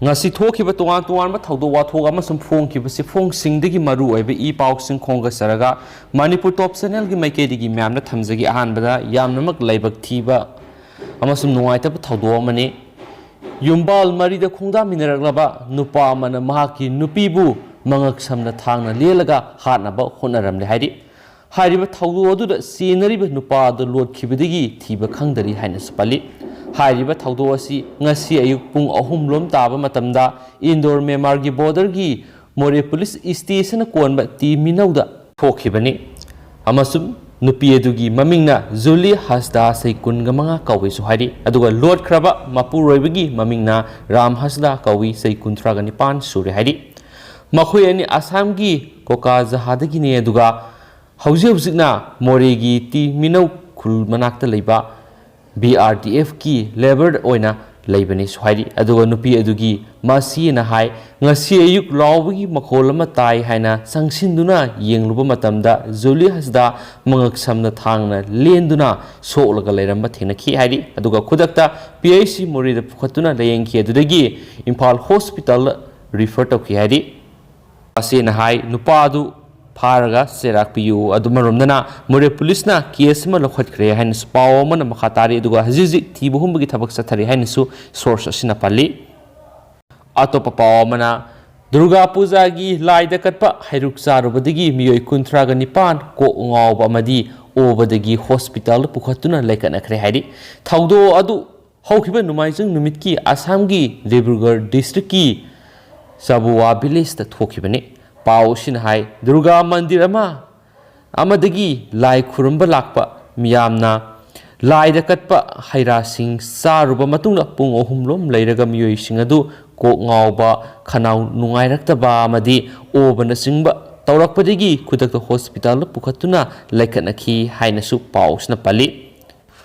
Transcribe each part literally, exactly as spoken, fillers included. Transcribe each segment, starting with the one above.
ꯉꯁꯤ ꯊꯣꯛꯈꯤꯕ ꯇꯣꯉꯥꯟ ꯇꯣꯉꯥꯟꯕ ꯊꯧꯗꯣꯛ ꯋꯥꯊꯣꯛ ꯑꯃꯁꯨꯡ ꯐꯣꯡꯈꯤꯕ ꯆꯦꯐꯣꯡꯁꯤꯡꯗꯒꯤ ꯃꯔꯨ ꯑꯣꯏꯕ ꯏ ꯄꯥꯎꯁꯤꯡ ꯈꯣꯝꯒꯠꯆꯔꯒ ꯃꯅꯤꯄꯨꯔ ꯇꯣꯞ ꯆꯦꯅꯦꯜꯒꯤ ꯃꯥꯏꯀꯩꯗꯒꯤ ꯃꯌꯥꯝꯗ ꯊꯝꯖꯒꯦ꯫ ꯑꯍꯥꯟꯕꯗ ꯌꯥꯝꯅꯃꯛ ꯂꯥꯏꯕꯛ ꯊꯤꯕ ꯑꯃꯁꯨꯡ ꯅꯨꯡꯉꯥꯏꯇꯕ ꯊꯧꯗꯣꯛ ꯑꯃꯅꯤ꯫ ꯌꯨꯝꯕꯥꯜ ꯃꯔꯤꯗ ꯈꯣꯡꯗꯥꯃꯤꯟꯅꯔꯛꯂꯕ ꯅꯨꯄꯥ ꯑꯃꯅ ꯃꯍꯥꯛꯀꯤ ꯅꯨꯄꯤꯕꯨ ꯃꯉꯛ ꯁꯝꯅ ꯊꯥꯡꯅ ꯂꯦꯜꯂꯒ ꯍꯥꯠꯅꯕ ꯍꯣꯠꯅꯔꯝꯂꯦ ꯍꯥꯏꯔꯤ꯫ ꯍꯥꯏꯔꯤꯕ ꯊꯧꯗꯣꯛ ꯑꯗꯨꯗ ꯆꯦꯟꯅꯔꯤꯕ ꯅꯨꯄꯥ ꯑꯗꯨ ꯂꯣꯠꯈꯤꯕꯗꯒꯤ ꯊꯤꯕ ꯈꯪꯗꯔꯤ ꯍꯥꯏꯅꯁꯨ ꯄꯜꯂꯤ꯫ ꯍꯥꯏꯔꯤꯕ ꯊꯧꯗꯣꯛ ꯑꯁꯤ ꯉꯁꯤ ꯑꯌꯨꯛ ꯄꯨꯡ ꯑꯍꯨꯝ ꯂꯣꯝ ꯇꯥꯕ ꯃꯇꯝꯗ ꯏꯟꯗꯣꯔ ꯃꯦꯟꯃꯥꯔꯒꯤ ꯕꯣꯔꯗꯔꯒꯤ ꯃꯣꯔꯦ ꯄꯨꯂꯤꯁ ꯏꯁꯇꯦꯁꯟꯅ ꯀꯣꯟꯕ ꯇꯤ ꯃꯤꯅꯧꯗ ꯊꯣꯛꯈꯤꯕꯅꯤ ꯑꯃꯁꯨꯡ ꯅꯨꯄꯤ ꯑꯗꯨꯒꯤ ꯃꯃꯤꯡꯅ ꯖꯨꯂꯤ ꯍꯁꯗꯥ, ꯆꯍꯤ ꯀꯨꯟꯒ ꯃꯉꯥ ꯀꯧꯏꯁꯨ ꯍꯥꯏꯔꯤ꯫ ꯑꯗꯨꯒ ꯂꯣꯠꯈ꯭ꯔꯕ ꯃꯄꯨꯔꯣꯏꯕꯒꯤ ꯃꯃꯤꯡꯅ ꯔꯥꯝ ꯍꯁꯗꯥ ꯀꯧꯏ, ꯆꯍꯤ ꯀꯨꯟꯊ꯭ꯔꯥꯒ ꯅꯤꯄꯥꯟ ꯁꯨꯔꯦ ꯍꯥꯏꯔꯤ꯫ ꯃꯈꯣꯏ ꯑꯅꯤ ꯑꯁꯥꯝꯒꯤ ꯀꯣꯀꯥꯖꯍꯥꯗꯒꯤꯅꯤ꯫ ꯑꯗꯨꯒ ꯍꯧꯖꯤꯛ ꯍꯧꯖꯤꯛꯅ ꯃꯣꯔꯦꯒꯤ ꯇꯤ ꯃꯤꯅꯧ ꯈꯨꯜ ꯃꯅꯥꯛꯇ ꯂꯩꯕ ꯕꯤ ꯑꯥꯔ ꯗꯤ ꯑꯦꯐꯀꯤ ꯂꯦꯕꯔ ꯑꯣꯏꯅ ꯂꯩꯕꯅꯤꯁꯨ ꯍꯥꯏꯔꯤ꯫ ꯑꯗꯨꯒ ꯅꯨꯄꯤ ꯑꯗꯨꯒꯤ ꯃꯁꯤꯅ ꯍꯥꯏ, "ꯉꯁꯤ ꯑꯌꯨꯛ ꯂꯥꯎꯕꯒꯤ ꯃꯈꯣꯜ ꯑꯃ ꯇꯥꯏ" ꯍꯥꯏꯅ ꯆꯪꯁꯤꯟꯗꯨꯅ ꯌꯦꯡꯂꯨꯕ ꯃꯇꯝꯗ ꯖꯨꯂꯤ ꯍꯁꯗꯥ ꯃꯉꯛ ꯁꯝꯅ ꯊꯥꯡꯅ ꯂꯦꯟꯗꯨꯅ ꯁꯣꯛꯂꯒ ꯂꯩꯔꯝꯕ ꯊꯦꯡꯅꯈꯤ ꯍꯥꯏꯔꯤ꯫ ꯑꯗꯨꯒ ꯈꯨꯗꯛꯇ ꯄꯤ ꯑꯩꯆ ꯁꯤ ꯃꯣꯔꯦꯗ ꯄꯨꯈꯠꯇꯨꯅ ꯂꯥꯌꯦꯡꯈꯤ꯫ ꯑꯗꯨꯗꯒꯤ ꯏꯝꯐꯥꯜ ꯍꯣꯁꯄꯤꯇꯥꯜꯗ ꯔꯤꯐꯔ ꯇꯧꯈꯤ ꯍꯥꯏꯔꯤ꯫ ꯃꯁꯤꯅ ꯍꯥꯏ, ꯅꯨꯄꯥ ꯑꯗꯨ ꯐꯥꯔꯒ ꯆꯩꯔꯥꯛ ꯄꯤꯌꯨ꯫ ꯑꯗꯨꯃꯔꯣꯝꯗꯅ ꯃꯣꯔꯦ ꯄꯨꯂꯤꯁꯅ ꯀꯦꯁ ꯑꯃ ꯂꯧꯈꯠꯈ꯭ꯔꯦ ꯍꯥꯏꯅꯁꯨ ꯄꯥꯎ ꯑꯃꯅ ꯃꯈꯥ ꯇꯥꯔꯤ꯫ ꯑꯗꯨꯒ ꯍꯧꯖꯤꯛ ꯍꯧꯖꯤꯛ ꯊꯤꯕ ꯍꯨꯝꯕꯒꯤ ꯊꯕꯛ ꯆꯠꯊꯔꯤ ꯍꯥꯏꯅꯁꯨ ꯁꯣꯔꯁ ꯑꯁꯤꯅ ꯄꯜꯂꯤ꯫ ꯑꯇꯣꯞꯄ ꯄꯥꯎ ꯑꯃꯅ, ꯗꯨꯔꯒꯥ ꯄꯨꯖꯥꯒꯤ ꯂꯥꯏꯗ ꯀꯠꯄ ꯍꯩꯔꯨꯛ ꯆꯥꯔꯨꯕꯗꯒꯤ ꯃꯤꯑꯣꯏ ꯀꯨꯟꯊ꯭ꯔꯥꯒ ꯅꯤꯄꯥꯟ ꯀꯣꯛ ꯉꯥꯎꯕ ꯑꯃꯗꯤ ꯑꯣꯕꯗꯒꯤ ꯍꯣꯁꯄꯤꯇꯥꯜꯗ ꯄꯨꯈꯠꯇꯨꯅ ꯂꯩꯈꯠꯅꯈ꯭ꯔꯦ ꯍꯥꯏꯔꯤ꯫ ꯊꯧꯗꯣꯛ ꯑꯗꯨ ꯍꯧꯈꯤꯕ ꯅꯣꯡꯃꯥꯏꯖꯤꯡ ꯅꯨꯃꯤꯠꯀꯤ ꯑꯁꯥꯝꯒꯤ ꯗꯤꯕ꯭ꯔꯨꯒꯔ ꯗꯤꯁꯇ꯭ꯔꯤꯛꯀꯤ ꯆꯕꯨꯋꯥ ꯚꯤꯂꯦꯖꯇ ꯊꯣꯛꯈꯤꯕꯅꯤ꯫ ꯄꯥꯎ ꯑꯁꯤꯅ ꯍꯥꯏ, ꯗꯨꯔꯒꯥ ꯃꯟꯗꯤꯔ ꯑꯃ ꯑꯃꯗꯒꯤ ꯂꯥꯏ ꯈꯨꯔꯨꯝꯕ ꯂꯥꯛꯄ ꯃꯤꯌꯥꯝꯅ ꯂꯥꯏꯗ ꯀꯠꯄ ꯍꯩꯔꯥꯁꯤꯡ ꯆꯥꯔꯨꯕ ꯃꯇꯨꯡꯗ ꯄꯨꯡ ꯑꯍꯨꯝ ꯂꯣꯝ ꯂꯩꯔꯒ ꯃꯤꯑꯣꯏꯁꯤꯡ ꯑꯗꯨ ꯀꯣꯛ ꯉꯥꯎꯕ, ꯈꯅꯥꯎ ꯅꯨꯡꯉꯥꯏꯔꯛꯇꯕ ꯑꯃꯗꯤ ꯑꯣꯕꯅꯆꯤꯡꯕ ꯇꯧꯔꯛꯄꯗꯒꯤ ꯈꯨꯗꯛꯇ ꯍꯣꯁꯄꯤꯇꯥꯜꯗ ꯄꯨꯈꯠꯇꯨꯅ ꯂꯩꯈꯠꯅꯈꯤ ꯍꯥꯏꯅꯁꯨ ꯄꯥꯎ ꯑꯁꯤꯅ ꯄꯜꯂꯤ꯫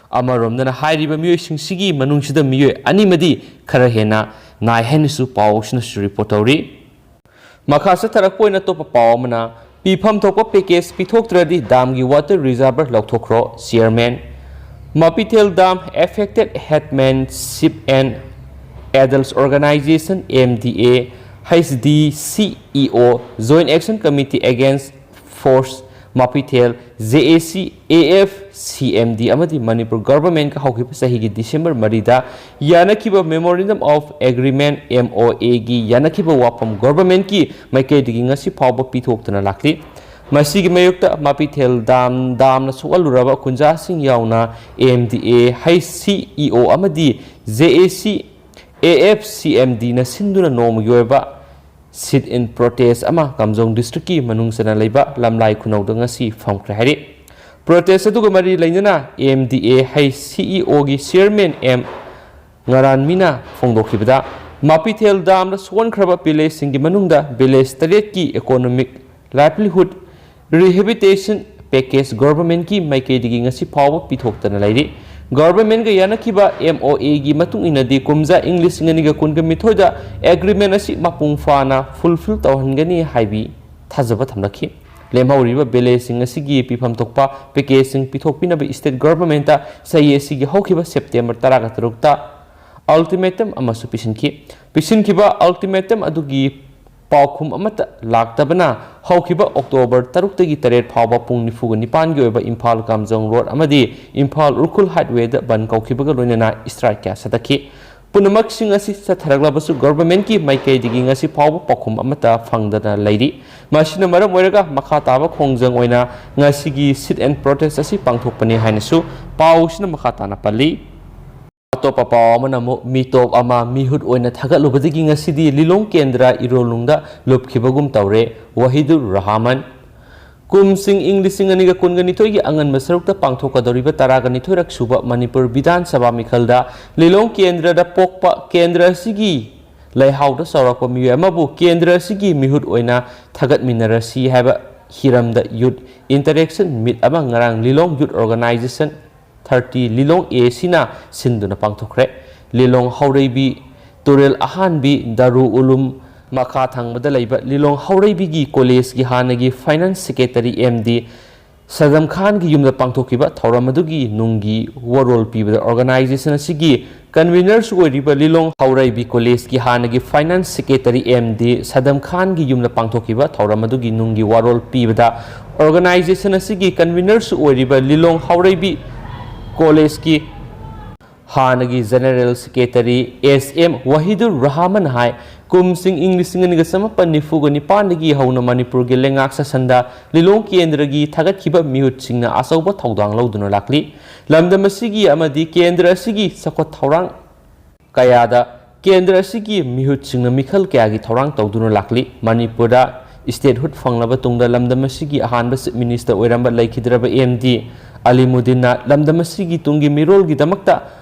ꯑꯃꯔꯣꯝꯗꯅ ꯍꯥꯏꯔꯤꯕ ꯃꯤꯑꯣꯏꯁꯤꯡꯁꯤꯒꯤ ꯃꯅꯨꯡꯁꯤꯗ ꯃꯤꯑꯣꯏ ꯑꯅꯤꯃꯗꯤ ꯈꯔ ꯍꯦꯟꯅ ꯅꯥꯏ ꯍꯥꯏꯅꯁꯨ ꯄꯥꯎ ꯑꯁꯤꯅꯁꯨ ꯔꯤꯄꯣꯔꯠ ꯇꯧꯔꯤ꯫ ꯃꯈꯥ ꯆꯠꯊꯔꯛꯄ ꯑꯣꯏꯅ ꯑꯇꯣꯞꯄ ꯄꯥꯎ ꯑꯃꯅ, ꯄꯤꯐꯝ ꯊꯣꯛꯄ ꯄꯦꯀꯦꯖ ꯄꯤꯊꯣꯛꯇ꯭ꯔꯗꯤ ꯗꯥꯝꯒꯤ ꯋꯥꯇꯔ ꯔꯤꯖꯥꯔꯚꯔ ꯂꯧꯊꯣꯛꯈ꯭ꯔꯣ, ꯆꯤꯌꯔꯃꯦꯟ꯫ ꯃꯄꯤꯊꯦꯜ dam affected headmanship and Adults Organization, M D A, H D C E O, Joint Action Committee Against Forced Mapithel, J A C, A F C M D ꯑꯃꯗꯤ ꯃꯅꯤꯄꯨꯔ ꯒꯚꯔꯟꯃꯦꯟꯠꯀ ꯍꯧꯈꯤꯕ ꯆꯍꯤꯒꯤ December ꯃꯔꯤꯗ ꯌꯥꯅꯈꯤꯕ Memorandum of Agreement, M O A, ꯒꯤ ꯌꯥꯅꯈꯤꯕ ꯋꯥꯐꯝ ꯒꯚꯔꯟꯃꯦꯟꯠꯀꯤ ꯃꯥꯏꯀꯩꯗꯒꯤ ꯉꯁꯤ ꯐꯥꯎꯕ ꯄꯤꯊꯣꯛꯇꯨꯅ ꯂꯥꯛꯂꯤ꯫ ꯃꯁꯤꯒꯤ ꯃꯥꯌꯣꯛꯇ ꯃꯥꯄꯤꯊꯦꯜ ꯗꯥꯝ, ꯗꯥꯝꯅ ꯁꯣꯛꯍꯜꯂꯨꯔꯕ ꯈꯨꯟꯖꯥꯁꯤꯡ ꯌꯥꯎꯅ M D A, H C E O ꯑꯃꯗꯤ J A C, A F C M D ꯅ ꯁꯤꯟꯗꯨꯅ ꯅꯣꯡꯃꯒꯤ ꯑꯣꯏꯕ sit-in protest ꯑꯃ ꯀꯥꯝꯖꯣꯡ ꯗꯤꯁꯇ꯭ꯔꯤꯛꯀꯤ ꯃꯅꯨꯡ ꯆꯟꯅ ꯂꯩꯕ ꯂꯝꯂꯥꯏ ꯈꯨꯅꯧꯗ ꯉꯁꯤ ꯐꯝꯈ꯭ꯔꯦ ꯍꯥꯏꯔꯤ꯫ Protest ꯑꯗꯨꯒ ꯃꯔꯤ ꯂꯩꯅꯅ M D A, H C E O ꯒꯤ ꯆꯤꯌꯔꯃꯦꯟ M ꯉꯔꯥꯟꯃꯤꯅ ꯐꯣꯡꯗꯣꯛꯈꯤꯕꯗ, ꯃꯥꯄꯤꯊꯦꯜ ꯗꯥꯝꯗ ꯁꯣꯛꯍꯟꯈ꯭ꯔꯕ ꯚꯤꯂꯦꯖꯁꯤꯡꯒꯤ ꯃꯅꯨꯡꯗ ꯚꯤꯂꯦꯖ ꯇꯔꯦꯠꯀꯤ economic livelihood rehabilitation package ꯒꯣꯚꯔꯟꯃꯦꯟꯠꯀꯤ ꯃꯥꯏꯀꯩꯗꯒꯤ ꯉꯁꯤ ꯐꯥꯎꯕ ꯄꯤꯊꯣꯛꯇꯅ ꯂꯩꯔꯤ꯫ ꯒꯣꯚꯔꯟꯃꯦꯟꯠꯒ ꯌꯥꯅꯈꯤꯕ M O A ꯒꯤ ꯃꯇꯨꯡ ꯏꯟꯅꯗꯤ, ꯀꯨꯝꯖꯥ ꯏꯪ ꯂꯤꯁꯤꯡ ꯑꯅꯤꯒ ꯀꯨꯟꯒ ꯅꯤꯊꯣꯏꯗ agreement ꯑꯁꯤ ꯃꯄꯨꯡ ꯐꯥꯅ fulfil ꯇꯧꯍꯟꯒꯅꯤ ꯍꯥꯏꯕꯤ ꯊꯥꯖꯕ ꯊꯝꯂꯛꯈꯤ꯫ ꯂꯦꯝꯍꯧꯔꯤꯕ ꯚꯤꯂꯦꯖꯁꯤꯡ ꯑꯁꯤꯒꯤ ꯄꯤꯐꯝ ꯊꯣꯛꯄ packageꯁꯤꯡ ꯄꯤꯊꯣꯛꯄꯤꯅꯕ ꯁ꯭ꯇꯦꯠ ꯒꯣꯚꯔꯟꯃꯦꯟꯠꯇ ꯆꯍꯤ ꯑꯁꯤꯒꯤ ꯍꯧꯈꯤꯕ ꯁꯦꯞꯇꯦꯝꯕꯔ ꯇꯔꯥꯒ ꯇꯔꯨꯛꯇ ultimatum ꯑꯃꯁꯨ ꯄꯤꯁꯤꯟꯈꯤ꯫ ꯄꯤꯁꯤꯟꯈꯤꯕ ultimatum ꯑꯗꯨꯒꯤ ꯄꯥꯎꯈꯨꯝ ꯑꯃꯠꯇ ꯂꯥꯛꯇꯕꯅ ꯍꯧꯈꯤꯕ ꯑꯣꯛꯇꯣꯕꯔ ꯇꯔꯨꯛꯇꯒꯤ ꯇꯔꯦꯠ ꯐꯥꯎꯕ ꯄꯨꯡ ꯅꯤꯐꯨꯒ ꯅꯤꯄꯥꯟꯒꯤ ꯑꯣꯏꯕ ꯏꯝꯐꯥꯜ ꯀꯥꯝꯖꯣꯡ ꯔꯣꯗ ꯑꯃꯗꯤ ꯏꯝꯐꯥꯜ ꯎꯈ꯭ꯔꯨꯜ highwayꯗ ꯕꯟ ꯀꯧꯈꯤꯕꯒ ꯂꯣꯏꯅꯅ strike ꯀꯌꯥ ꯆꯠꯊꯈꯤ꯫ ꯄꯨꯝꯅꯃꯛꯁꯤꯡ ꯑꯁꯤ ꯆꯠꯊꯔꯛꯂꯕꯁꯨ ꯒꯣꯚꯔꯟꯃꯦꯟꯠꯀꯤ ꯃꯥꯏꯀꯩꯗꯒꯤ ꯉꯁꯤ ꯐꯥꯎꯕ ꯄꯥꯎꯈꯨꯝ ꯑꯃꯠꯇ ꯐꯪꯗꯅ ꯂꯩꯔꯤ꯫ ꯃꯁꯤꯅ ꯃꯔꯝ ꯑꯣꯏꯔꯒ ꯃꯈꯥ ꯇꯥꯕ ꯈꯣꯡꯖꯪ ꯑꯣꯏꯅ ꯉꯁꯤꯒꯤ sit-in protest ꯑꯁꯤ ꯄꯥꯡꯊꯣꯛꯄꯅꯤ ꯍꯥꯏꯅꯁꯨ ꯄꯥꯎꯁꯤꯅ ꯃꯈꯥ ꯇꯥꯅ ꯄꯜꯂꯤ꯫ ꯑꯇꯣꯞꯄ ꯄꯥꯎ ꯑꯃꯅ ꯑꯃꯨꯛ ꯃꯤꯇꯣꯞ ꯑꯃ ꯃꯤꯍꯨꯠ ꯑꯣꯏꯅ ꯊꯥꯒꯠꯂꯨꯕꯗꯒꯤ ꯉꯁꯤꯗꯤ ꯂꯤꯂꯣꯡ ꯀꯦꯟꯗ꯭ꯔ ꯏꯔꯣꯂꯨꯡꯗ ꯂꯨꯞꯈꯤꯕꯒꯨꯝ ꯇꯧꯔꯦ꯫ ꯋꯥꯍꯤꯗꯨꯔ ꯔꯍꯃꯟ꯫ ꯀꯨꯝꯁꯤꯡ ꯏꯪ ꯂꯤꯁꯤꯡ ꯑꯅꯤꯒ ꯀꯨꯟꯒ ꯅꯤꯊꯣꯏꯒꯤ ꯑꯉꯟꯕ ꯁꯔꯨꯛꯇ ꯄꯥꯡꯊꯣꯛꯀꯗꯧꯔꯤꯕ ꯇꯔꯥꯒ ꯅꯤꯊꯣꯏꯔꯛ ꯁꯨꯕ ꯃꯅꯤꯄꯨꯔ ꯕꯤꯙꯥꯟ ꯁꯚꯥ ꯃꯤꯈꯜꯗ ꯂꯤꯂꯣꯡ ꯀꯦꯟꯗ꯭ꯔꯗ ꯄꯣꯛꯄ ꯀꯦꯟꯗ꯭ꯔ ꯑꯁꯤꯒꯤ ꯂꯩꯍꯥꯎꯗ ꯆꯥꯎꯔꯛꯄ ꯃꯤꯑꯣꯏ ꯑꯃꯕꯨ ꯀꯦꯟꯗ꯭ꯔ ꯑꯁꯤꯒꯤ ꯃꯤꯍꯨꯠ ꯑꯣꯏꯅ ꯊꯥꯒꯠꯃꯤꯟꯅꯔꯁꯤ ꯍꯥꯏꯕ ꯍꯤꯔꯝꯗ youth interaction meet ꯑꯃ ꯉꯔꯥꯡ ꯂꯤꯂꯣꯡ Youth Organization thirty Lilong A Cꯅ ꯁꯤꯟꯗꯨꯅ ꯄꯥꯡꯊꯣꯛꯈ꯭ꯔꯦ꯫ ꯂꯤꯂꯣꯡ ꯍꯧꯔꯩꯕꯤ ꯇꯨꯔꯦꯜ ꯑꯍꯥꯟꯕꯤ ꯗꯥꯔꯨ ꯎꯂꯨꯝ ꯃꯈꯥ ꯊꯪꯕꯗ ꯂꯩꯕ ꯂꯤꯂꯣꯡ ꯍꯧꯔꯩꯕꯤꯒꯤ ꯀꯣꯂꯦꯖꯀꯤ ꯍꯥꯟꯅꯒꯤ finance secretary M D ꯁꯗꯝ ꯈꯥꯟꯒꯤ ꯌꯨꯝꯗ ꯄꯥꯡꯊꯣꯛꯈꯤꯕ ꯊꯧꯔꯝ ꯑꯗꯨꯒꯤ ꯅꯨꯡꯒꯤ ꯋꯥꯔꯣꯜ ꯄꯤꯕꯗ organization ꯑꯁꯤꯒꯤ convenerꯁꯨ ꯑꯣꯏꯔꯤꯕ ꯂꯤꯂꯣꯡ ꯍꯥꯎꯔꯩꯕꯤ collegeꯀꯤ ꯍꯥꯟꯅꯒꯤ finance secretary ꯑꯦꯝ ꯗꯤ ꯁꯗꯝ ꯈꯥꯟꯒꯤ ꯌꯨꯝꯗ ꯄꯥꯡꯊꯣꯛꯈꯤꯕ ꯊꯧꯔꯝ ꯑꯗꯨꯒꯤ ꯅꯨꯡꯒꯤ ꯋꯥꯔꯣꯜ ꯄꯤꯕꯗ organization ꯑꯁꯤꯒꯤ convenerꯁꯨ ꯑꯣꯏꯔꯤꯕ ꯂꯤꯂꯣꯡ ꯍꯥꯎꯔꯩꯕꯤ collegeꯀꯤ ꯍꯥꯟꯅꯒꯤ general secretary ꯑꯦꯁ ꯑꯦꯝ ꯋꯥꯍꯤꯗꯨꯔ ꯔꯍꯃꯟ ꯍꯥꯏ, ꯀꯨꯝꯁꯤꯡ ꯏꯪ ꯂꯤꯁꯤꯡ ꯑꯅꯤꯒ ꯆꯃꯥꯄꯟ ꯅꯤꯐꯨꯒ ꯅꯤꯄꯥꯟꯗꯒꯤ ꯍꯧꯅ ꯃꯅꯤꯄꯨꯔꯒꯤ ꯂꯩꯉꯥꯛ ꯁꯥꯁꯟꯗ ꯂꯤꯂꯣꯡ ꯀꯦꯟꯗ꯭ꯔꯒꯤ ꯊꯥꯒꯠꯈꯤꯕ ꯃꯤꯍꯨꯠꯁꯤꯡꯅ ꯑꯆꯧꯕ ꯊꯧꯗꯥꯡ ꯂꯧꯗꯨꯅ ꯂꯥꯛꯂꯤ꯫ ꯂꯝꯗꯝ ꯑꯁꯤꯒꯤ ꯑꯃꯗꯤ ꯀꯦꯟꯗ꯭ꯔ ꯑꯁꯤꯒꯤ ꯆꯥꯎꯈꯠ ꯊꯧꯔꯥꯡ ꯀꯌꯥꯗ ꯀꯦꯟꯗ꯭ꯔ ꯑꯁꯤꯒꯤ ꯃꯤꯍꯨꯠꯁꯤꯡꯅ ꯃꯤꯈꯜ ꯀꯌꯥꯒꯤ ꯊꯧꯔꯥꯡ ꯇꯧꯗꯨꯅ ꯂꯥꯛꯂꯤ꯫ ꯃꯅꯤꯄꯨꯔꯗ statehood ꯐꯪꯂꯕ ꯇꯨꯡꯗ ꯂꯝꯗꯝ ꯑꯁꯤꯒꯤ ꯑꯍꯥꯟꯕ chief minister ꯑꯣꯏꯔꯝꯕ ꯂꯩꯈꯤꯗ꯭ꯔꯕ ꯑꯦꯝ ꯗꯤ ꯑꯂꯤꯃꯨꯗꯤꯟꯅ ꯂꯝꯗꯝ ꯑꯁꯤꯒꯤ ꯇꯨꯡꯒꯤ ꯃꯤꯔꯣꯜꯒꯤꯗꯃꯛꯇ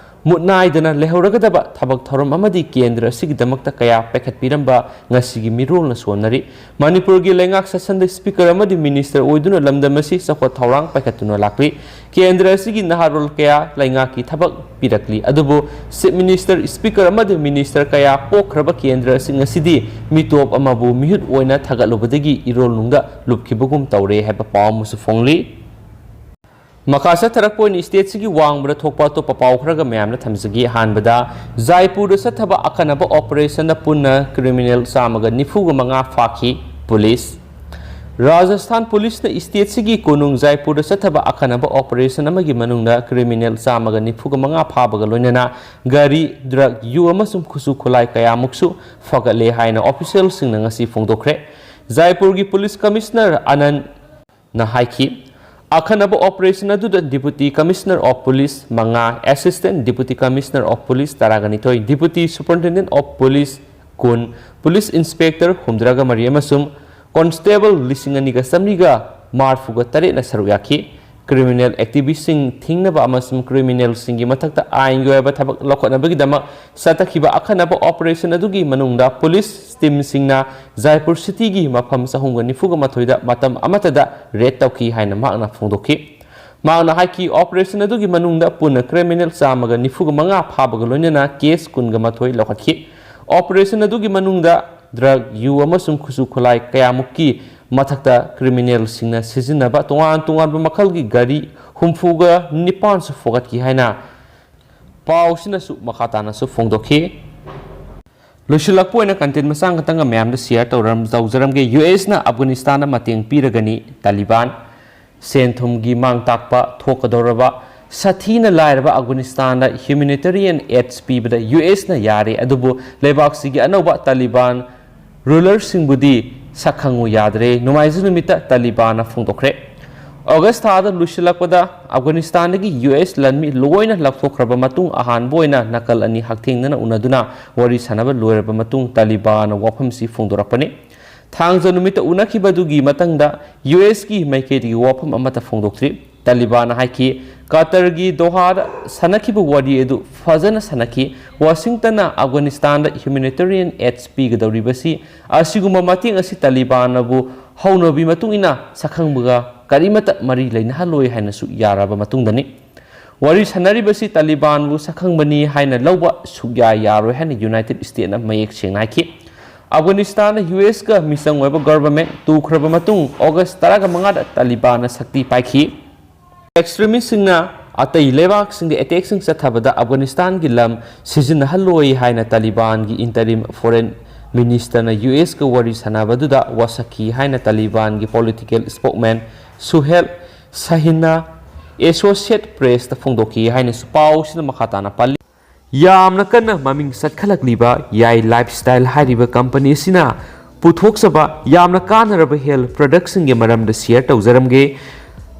ꯃꯨꯠ ꯅꯥꯏꯗꯅ ꯂꯩꯍꯧꯔꯒꯗꯕ ꯊꯕꯛ ꯊꯧꯔꯝ ꯑꯃꯗꯤ ꯀꯦꯟꯗ꯭ꯔ ꯑꯁꯤꯒꯤꯗꯃꯛꯇ ꯀꯌꯥ ꯄꯥꯏꯈꯠꯄꯤꯔꯝꯕ ꯉꯁꯤꯒꯤ ꯃꯤꯔꯣꯜꯅ ꯁꯣꯟꯅꯔꯤ꯫ ꯃꯅꯤꯄꯨꯔꯒꯤ ꯂꯩꯉꯥꯛ ꯁꯥꯁꯟꯗ speaker ꯑꯃꯗꯤ minister ꯑꯣꯏꯗꯨꯅ ꯂꯝꯗꯝ ꯑꯁꯤ ꯆꯥꯎꯈꯠ ꯊꯧꯔꯥꯡ ꯄꯥꯏꯈꯠꯇꯨꯅ ꯂꯥꯛꯂꯤ꯫ ꯀꯦꯟꯗ꯭ꯔ ꯑꯁꯤꯒꯤ ꯅꯍꯥꯔꯣꯜ ꯀꯌꯥ ꯂꯩꯉꯥꯛꯀꯤ ꯊꯕꯛ ꯄꯤꯔꯛꯂꯤ꯫ ꯑꯗꯨꯕꯨ chief minister, speaker ꯑꯃꯗꯤ minister ꯀꯌꯥ ꯄꯣꯛꯈ꯭ꯔꯕ ꯀꯦꯟꯗ꯭ꯔ ꯑꯁꯤ ꯉꯁꯤꯗꯤ ꯃꯤꯇꯣꯞ ꯑꯃꯕꯨ ꯃꯤꯍꯨꯠ ꯑꯣꯏꯅ ꯊꯥꯒꯠꯂꯨꯕꯗꯒꯤ ꯏꯔꯣꯜ ꯅꯨꯡꯗ ꯂꯨꯞꯈꯤꯕꯒꯨꯝ ꯇꯧꯔꯦ ꯍꯥꯏꯕ ꯄꯥꯎ ꯑꯃꯁꯨ ꯐꯣꯡꯂꯤ꯫ ꯃꯈꯥ ꯆꯠꯊꯔꯛꯄ ꯑꯣꯏꯅ stateꯁꯤꯒꯤ ꯋꯥꯡꯃꯗ ꯊꯣꯛꯄ ꯑꯇꯣꯞꯄ ꯄꯥꯎ ꯈꯔꯒ ꯃꯌꯥꯝꯅ ꯊꯝꯖꯒꯦ꯫ ꯑꯍꯥꯟꯕꯗ, ꯖꯥꯏꯄꯨꯔꯗ ꯆꯠꯊꯕ ꯑꯈꯟꯅꯕ operationꯗ ꯄꯨꯟꯅ criminal ꯆꯥꯝꯃꯒ ꯅꯤꯐꯨꯒ ꯃꯉꯥ ꯐꯥꯈꯤ꯫ Police꯫ ꯔꯥꯖꯁꯊꯥꯟ policeꯅ stateꯁꯤꯒꯤ ꯀꯣꯅꯨꯡ ꯖꯥꯏꯄꯨꯔꯗ ꯆꯠꯊꯕ ꯑꯈꯟꯅꯕ operation ꯑꯃꯒꯤ ꯃꯅꯨꯡꯗ criminal ꯆꯥꯝꯃꯒ ꯅꯤꯐꯨꯒ ꯃꯉꯥ ꯐꯥꯕꯒ ꯂꯣꯏꯅꯅ ꯒꯥꯔꯤ, drug, ꯌꯨ ꯑꯃꯁꯨꯡ ꯈꯨꯠꯁꯨ ꯈꯨꯠꯂꯥꯏ ꯀꯌꯥꯃꯨꯛꯁꯨ ꯐꯒꯠꯂꯦ ꯍꯥꯏꯅ officialꯁꯤꯡꯅ ꯉꯁꯤ ꯐꯣꯡꯗꯣꯛꯈ꯭ꯔꯦ꯫ ꯖꯥꯏꯄꯨꯔꯒꯤ police commissioner ꯑꯅꯟ ꯅ ꯍꯥꯏꯈꯤ꯫ ꯑꯈꯟꯅꯕ operation ꯑꯗꯨꯗ Deputy Commissioner of Police ꯃꯉꯥ, Assistant Deputy Commissioner of Police ꯇꯔꯥꯒ ꯅꯤꯊꯣꯏ, Deputy Superintendent of Police ꯀꯨꯟ, Police Inspector ꯍꯨꯝꯗ꯭ꯔꯥꯒ ꯃꯔꯤ ꯑꯃꯁꯨꯡ constable ꯂꯤꯁꯤꯡ ꯑꯅꯤꯒ ꯆꯥꯃꯔꯤꯒ ꯃꯔꯤꯐꯨꯒ ꯇꯔꯦꯠꯅ ꯁꯔꯨꯛ ꯌꯥꯈꯤ꯫ Criminal activistꯁꯤꯡ ꯊꯤꯡꯅꯕ ꯑꯃꯁꯨꯡ criminalꯁꯤꯡꯒꯤ ꯃꯊꯛꯇ ꯑꯥꯏꯟꯒꯤ ꯑꯣꯏꯕ ꯊꯕꯛ ꯂꯧꯈꯠꯅꯕꯒꯤꯗꯃꯛ ꯆꯠꯊꯈꯤꯕ ꯑꯈꯟꯅꯕ operation ꯑꯗꯨꯒꯤ ꯃꯅꯨꯡꯗ police teamꯁꯤꯡꯅ ꯖꯥꯏꯄꯨꯔ cityꯒꯤ ꯃꯐꯝ ꯆꯍꯨꯝꯒ ꯅꯤꯐꯨꯒ ꯃꯥꯊꯣꯏꯗ ꯃꯇꯝ ꯑꯃꯠꯇꯗ raid ꯇꯧꯈꯤ ꯍꯥꯏꯅ ꯃꯍꯥꯛꯅ ꯐꯣꯡꯗꯣꯛꯈꯤ꯫ ꯃꯍꯥꯛꯅ ꯍꯥꯏꯈꯤ, operation ꯑꯗꯨꯒꯤ ꯃꯅꯨꯡꯗ ꯄꯨꯟꯅ criminal ꯆꯥꯝꯃꯒ ꯅꯤꯐꯨꯒ ꯃꯉꯥ ꯐꯥꯕꯒ ꯂꯣꯏꯅꯅ case ꯀꯨꯟꯒ ꯃꯥꯊꯣꯏ ꯂꯧꯈꯠꯈꯤ꯫ Operation ꯑꯗꯨꯒꯤ ꯃꯅꯨꯡꯗ drug, ꯌꯨ ꯑꯃꯁꯨꯡ ꯈꯨꯠꯁꯨ ꯈꯨꯠꯂꯥꯏ ꯀꯌꯥꯃꯨꯛꯀꯤ ꯃꯊꯛꯇ criminalꯁꯤꯡꯅ ꯁꯤꯖꯤꯟꯅꯕ ꯇꯣꯉꯥꯟ ꯇꯣꯉꯥꯟꯕ ꯃꯈꯜꯒꯤ ꯒꯥꯔꯤ ꯍꯨꯝꯐꯨꯒ ꯅꯤꯄꯥꯟꯁꯨ ꯐꯥꯒꯠꯈꯤ ꯍꯥꯏꯅ ꯄꯥꯎꯁꯤꯅꯁꯨ ꯃꯈꯥ ꯇꯥꯅꯁꯨ ꯐꯣꯡꯗꯣꯛꯈꯤ꯫ ꯂꯣꯏꯁꯤꯜꯂꯛꯄ ꯑꯣꯏꯅ content ꯃꯆꯥ ꯈꯛꯇꯪꯒ ꯃꯌꯥꯝꯗ share ꯇꯧꯔꯝ-, ꯇꯧꯖꯔꯝꯒꯦ꯫ USꯅ ꯑꯐꯒꯥꯅꯤꯁꯇꯥꯟꯗ ꯃꯇꯦꯡ ꯄꯤꯔꯒꯅꯤ꯫ ꯇꯥꯂꯤꯕꯥꯟ ꯁꯦꯟ ꯊꯨꯝꯒꯤ ꯃꯥꯡ ꯇꯥꯛꯄ ꯊꯣꯛꯀꯗꯧꯔꯕ ꯁꯥꯊꯤꯅ ꯂꯥꯏꯔꯕ ꯑꯐꯒꯥꯅꯤꯁꯇꯥꯟꯗ humanitarian aids ꯄꯤꯕꯗ USꯅ ꯌꯥꯔꯦ, ꯑꯗꯨꯕꯨ ꯂꯩꯕꯥꯛꯁꯤꯒꯤ ꯑꯅꯧꯕ ꯇꯥꯂꯤꯕꯥꯟ rulerꯁꯤꯡꯕꯨꯗꯤ ꯁꯛꯈꯪꯉꯨ ꯌꯥꯗ꯭ꯔꯦ꯫ ꯅꯣꯡꯃꯥꯏꯖꯤꯡ ꯅꯨꯃꯤꯠꯇ ꯇꯥꯂꯤꯕꯥꯟꯅ ꯐꯣꯡꯗꯣꯛꯈ꯭ꯔꯦ꯫ ꯑꯣꯒꯁ ꯊꯥꯗ ꯂꯣꯏꯁꯤꯜꯂꯛꯄꯗ ꯑꯐꯒꯥꯅꯤꯁꯇꯥꯟꯗꯒꯤ US ꯂꯥꯟꯃꯤ ꯂꯣꯏꯅ ꯂꯧꯊꯣꯛꯈ꯭ꯔꯕ ꯃꯇꯨꯡ ꯑꯍꯥꯟꯕ ꯑꯣꯏꯅ ꯅꯥꯀꯜ ꯑꯅꯤ ꯍꯛꯊꯦꯡꯅꯅ ꯎꯅꯗꯨꯅ ꯋꯥꯔꯤ ꯁꯥꯟꯅꯕ ꯂꯣꯏꯔꯕ ꯃꯇꯨꯡ ꯇꯥꯂꯤꯕꯥꯟꯅ ꯋꯥꯐꯝꯁꯤ ꯐꯣꯡꯗꯣꯔꯛꯄꯅꯤ꯫ ꯊꯥꯡꯖ ꯅꯨꯃꯤꯠꯇ ꯎꯅꯈꯤꯕꯗꯨꯒꯤ ꯃꯇꯥꯡꯗ USꯀꯤ ꯃꯥꯏꯀꯩꯗꯒꯤ ꯋꯥꯐꯝ ꯑꯃꯠꯇ ꯐꯣꯡꯗꯣꯛꯇ꯭ꯔꯤ꯫ ꯇꯥꯂꯤꯕꯥꯟꯅ ꯍꯥꯏꯈꯤ, ꯀꯇꯔꯒꯤ ꯗꯣꯍꯥꯗ ꯁꯥꯟꯅꯈꯤꯕ ꯋꯥꯔꯤ ꯑꯗꯨ ꯐꯖꯅ ꯁꯥꯟꯅꯈꯤ꯫ ꯋꯥꯁꯤꯡꯇꯟꯅ ꯑꯐꯒꯥꯅꯤꯁꯇꯥꯟꯗ humanitarian aids ꯄꯤꯒꯗꯧꯔꯤꯕꯁꯤ, ꯑꯁꯤꯒꯨꯝꯕ ꯃꯇꯦꯡ ꯑꯁꯤ ꯇꯥꯂꯤꯕꯥꯟꯅꯕꯨ ꯍꯧꯅꯕꯤ ꯃꯇꯨꯡ ꯏꯟꯅ ꯁꯛꯈꯪꯕꯒ ꯀꯔꯤꯃꯠꯇ ꯃꯔꯤ ꯂꯩꯅꯍꯜꯂꯣꯏ ꯍꯥꯏꯅꯁꯨ ꯌꯥꯔꯕ ꯃꯇꯨꯡꯗꯅꯤ꯫ ꯋꯥꯔꯤ ꯁꯥꯟꯅꯔꯤꯕꯁꯤ ꯇꯥꯂꯤꯕꯥꯟꯕꯨ ꯁꯛꯈꯪꯕꯅꯤ ꯍꯥꯏꯅ ꯂꯧꯕ ꯁꯨꯛꯌꯥ ꯌꯥꯔꯣꯏ ꯍꯥꯏꯅ ꯌꯨꯅꯥꯏꯇꯦꯗ ꯁ꯭ꯇꯦꯠꯅ ꯃꯌꯦꯛ ꯁꯦꯡꯅ ꯍꯥꯏꯈꯤ꯫ ꯑꯐꯒꯥꯅꯤꯁꯇꯥꯟꯗ USꯀ ꯃꯤꯆꯪ ꯑꯣꯏꯕ ꯒꯚꯔꯟꯃꯦꯟꯠ ꯇꯨꯈ꯭ꯔꯕ ꯃꯇꯨꯡ ꯑꯣꯒꯁ ꯇꯔꯥꯃꯉꯥꯗ ꯇꯥꯂꯤꯕꯥꯟꯅ ꯁꯛꯇꯤ ꯄꯥꯏꯈꯤ꯫ ꯑꯦꯛꯁꯇ꯭ꯔꯤꯃꯤꯁꯁꯤꯡꯅ ꯑꯇꯩ ꯂꯩꯕꯥꯛꯁꯤꯡꯗ ꯑꯦꯇꯦꯛꯁꯤꯡ ꯆꯠꯊꯕꯗ ꯑꯐꯒꯥꯅꯤꯁꯇꯥꯟꯒꯤ ꯂꯝ ꯁꯤꯖꯤꯟꯅꯍꯜꯂꯣꯏ ꯍꯥꯏꯅ ꯇꯥꯂꯤꯕꯥꯟꯒꯤ interim foreign ministerꯅ USꯀ ꯋꯥꯔꯤ ꯁꯥꯟꯅꯕꯗꯨꯗ ꯋꯥꯁꯛꯈꯤ ꯍꯥꯏꯅ ꯇꯥꯂꯤꯕꯥꯟꯒꯤ political spokesman ꯁꯨꯍꯦꯜ ꯁꯥꯍꯤꯟꯅ Associated Pressꯇ ꯐꯣꯡꯗꯣꯛꯈꯤ ꯍꯥꯏꯅꯁꯨ ꯄꯥꯎꯁꯤꯅ ꯃꯈꯥ ꯇꯥꯅ ꯄꯜꯂꯤ꯫ ꯌꯥꯝꯅ ꯀꯟꯅ ꯃꯃꯤꯡ ꯆꯠꯈꯠꯂꯛꯂꯤꯕ ꯌꯥꯏ Lifestyle ꯍꯥꯏꯔꯤꯕ company ꯑꯁꯤꯅ ꯄꯨꯊꯣꯛꯆꯕ ꯌꯥꯝꯅ ꯀꯥꯟꯅꯔꯕ health productꯁꯤꯡꯒꯤ ꯃꯔꯝꯗ share ꯇꯧꯖꯔꯝꯒꯦ꯫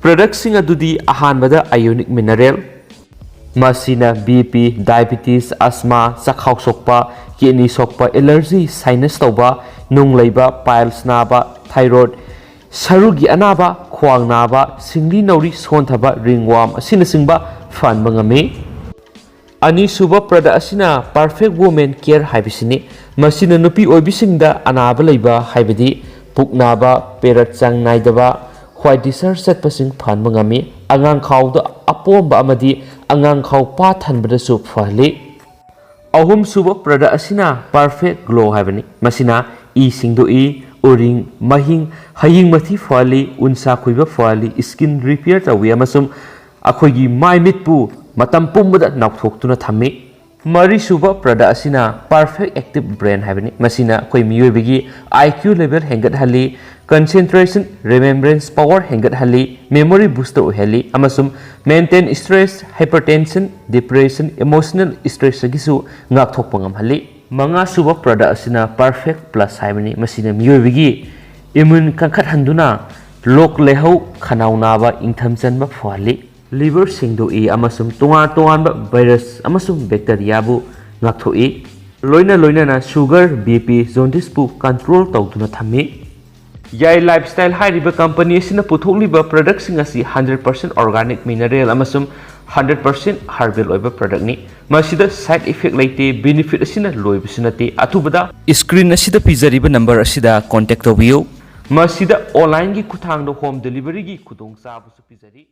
Productꯁꯤꯡ ꯑꯗꯨꯗꯤ ꯑꯍꯥꯟꯕꯗ ionic mineral, ꯃꯁꯤꯅ BP, diabetes, asthma, ꯆꯈꯥꯎ ꯁꯣꯛꯄ, kidney ꯁꯣꯛꯄ, allergy, sinus ꯇꯧꯕ, ꯅꯨꯡ ꯂꯩꯕ, piles ꯅꯥꯕ, thyroid, ꯁꯔꯨꯒꯤ ꯑꯅꯥꯕ, ꯈ꯭ꯋꯥꯡ ꯅꯥꯕ, ꯁꯤꯡꯂꯤ ꯅꯥꯎꯔꯤ ꯁꯣꯟꯊꯕ, ringworm ꯑꯁꯤꯅꯆꯤꯡꯕ ꯐꯍꯟꯕ ꯉꯝꯃꯤ꯫ ꯑꯅꯤꯁꯨꯕ product ꯑꯁꯤꯅ Perfect Woman Care ꯍꯥꯏꯕꯁꯤꯅꯤ꯫ ꯃꯁꯤꯅ ꯅꯨꯄꯤ ꯑꯣꯏꯕꯤꯁꯤꯡꯗ ꯑꯅꯥꯕ ꯂꯩꯕ, ꯍꯥꯏꯕꯗꯤ ꯄꯨꯛ ꯅꯥꯕ, period ꯆꯥꯡ ꯅꯥꯏꯗꯕ, white discharge ꯆꯠꯄꯁꯤꯡ ꯐꯍꯟꯕ ꯉꯝꯃꯤ꯫ ꯑꯉꯥꯡ ꯈꯥꯎꯗ ꯑꯄꯣꯝꯕ ꯑꯃꯗꯤ ꯑꯉꯥꯡ ꯈꯥꯎ ꯄꯥꯊꯟꯕꯗꯁꯨ ꯐꯍꯜꯂꯤ꯫ ꯑꯍꯨꯝꯁꯨꯕ product ꯑꯁꯤꯅ Perfect Glow ꯍꯥꯏꯕꯅꯤ꯫ ꯃꯁꯤꯅ ꯏ ꯁꯦꯡꯗꯣꯛꯏ, ꯎꯔꯤꯡ, ꯃꯍꯤꯡ, ꯍꯌꯤꯡ ꯃꯊꯤ ꯐꯍꯜꯂꯤ, ꯎꯟꯁꯥ ꯈꯣꯏꯕ ꯐꯍꯜꯂꯤ, skin repair ꯇꯧꯏ ꯑꯃꯁꯨꯡ ꯑꯩꯈꯣꯏꯒꯤ ꯃꯥꯏ ꯃꯤꯠꯄꯨ ꯃꯇꯝ ꯄꯨꯝꯕꯗ ꯅꯥꯎꯊꯣꯛꯇꯨꯅ ꯊꯝꯃꯤ꯫ ꯃꯔꯤꯁꯨꯕ product ꯑꯁꯤꯅ Perfect Active Brain ꯍꯥꯏꯕꯅꯤ꯫ ꯃꯁꯤꯅ ꯑꯩꯈꯣꯏ ꯃꯤꯑꯣꯏꯕꯒꯤ I Q level ꯍꯦꯟꯒꯠꯍꯜꯂꯤ, concentration, remembrance power ꯍꯦꯟꯒꯠꯍꯜꯂꯤ, memory booster ꯑꯣꯏꯍꯜꯂꯤ ꯑꯃꯁꯨꯡ mental stress, hypertension, depression, emotional stressꯇꯒꯤꯁꯨ ꯉꯥꯛꯊꯣꯛꯄ ꯉꯝꯍꯜꯂꯤ꯫ ꯃꯉꯥꯁꯨꯕ product ꯑꯁꯤꯅ Perfect Plus ꯍꯥꯏꯕꯅꯤ꯫ ꯃꯁꯤꯅ ꯃꯤꯑꯣꯏꯕꯒꯤ immune ꯀꯟꯈꯠꯍꯟꯗꯨꯅ ꯂꯣꯛ ꯂꯥꯏꯍꯧ, ꯈꯅꯥꯎ ꯅꯥꯕ, ꯏꯪꯊꯝ ꯆꯟꯕ ꯐꯍꯜꯂꯤ꯫ Liver ꯁꯦꯡꯗꯣꯛꯏ ꯑꯃꯁꯨꯡ ꯇꯣꯉꯥꯟ ꯇꯣꯉꯥꯟꯕ virus ꯑꯃꯁꯨꯡ bacteriaꯕꯨ ꯉꯥꯛꯊꯣꯛꯏ꯫ ꯂꯣꯏꯅ ꯂꯣꯏꯅꯅ sugar, BP, jaundiceꯄꯨ control ꯇꯧꯗꯨꯅ ꯊꯝꯃꯤ꯫ ꯌꯥꯏ Lifestyle ꯍꯥꯏꯔꯤꯕ company ꯑꯁꯤꯅ ꯄꯨꯊꯣꯛꯂꯤꯕ productꯁꯤꯡ ꯑꯁꯤ hundred percent organic mineral ꯑꯃꯁꯨꯡ hundred percent herbal ꯑꯣꯏꯕ productꯅꯤ꯫ ꯃꯁꯤꯗ side effect ꯂꯩꯇꯦ, benefit ꯑꯁꯤꯅ ꯂꯣꯏꯕꯁꯨ ꯅꯠꯇꯦ꯫ ꯑꯊꯨꯕꯗ screen ꯑꯁꯤꯗ ꯄꯤꯖꯔꯤꯕ number ꯑꯁꯤꯗ contact ꯇꯧꯕꯤꯌꯨ꯫ ꯃꯁꯤꯗ onlineꯒꯤ ꯈꯨꯠꯊꯥꯡꯗ home deliveryꯒꯤ ꯈꯨꯗꯣꯡꯆꯥꯕꯁꯨ ꯄꯤꯖꯔꯤ꯫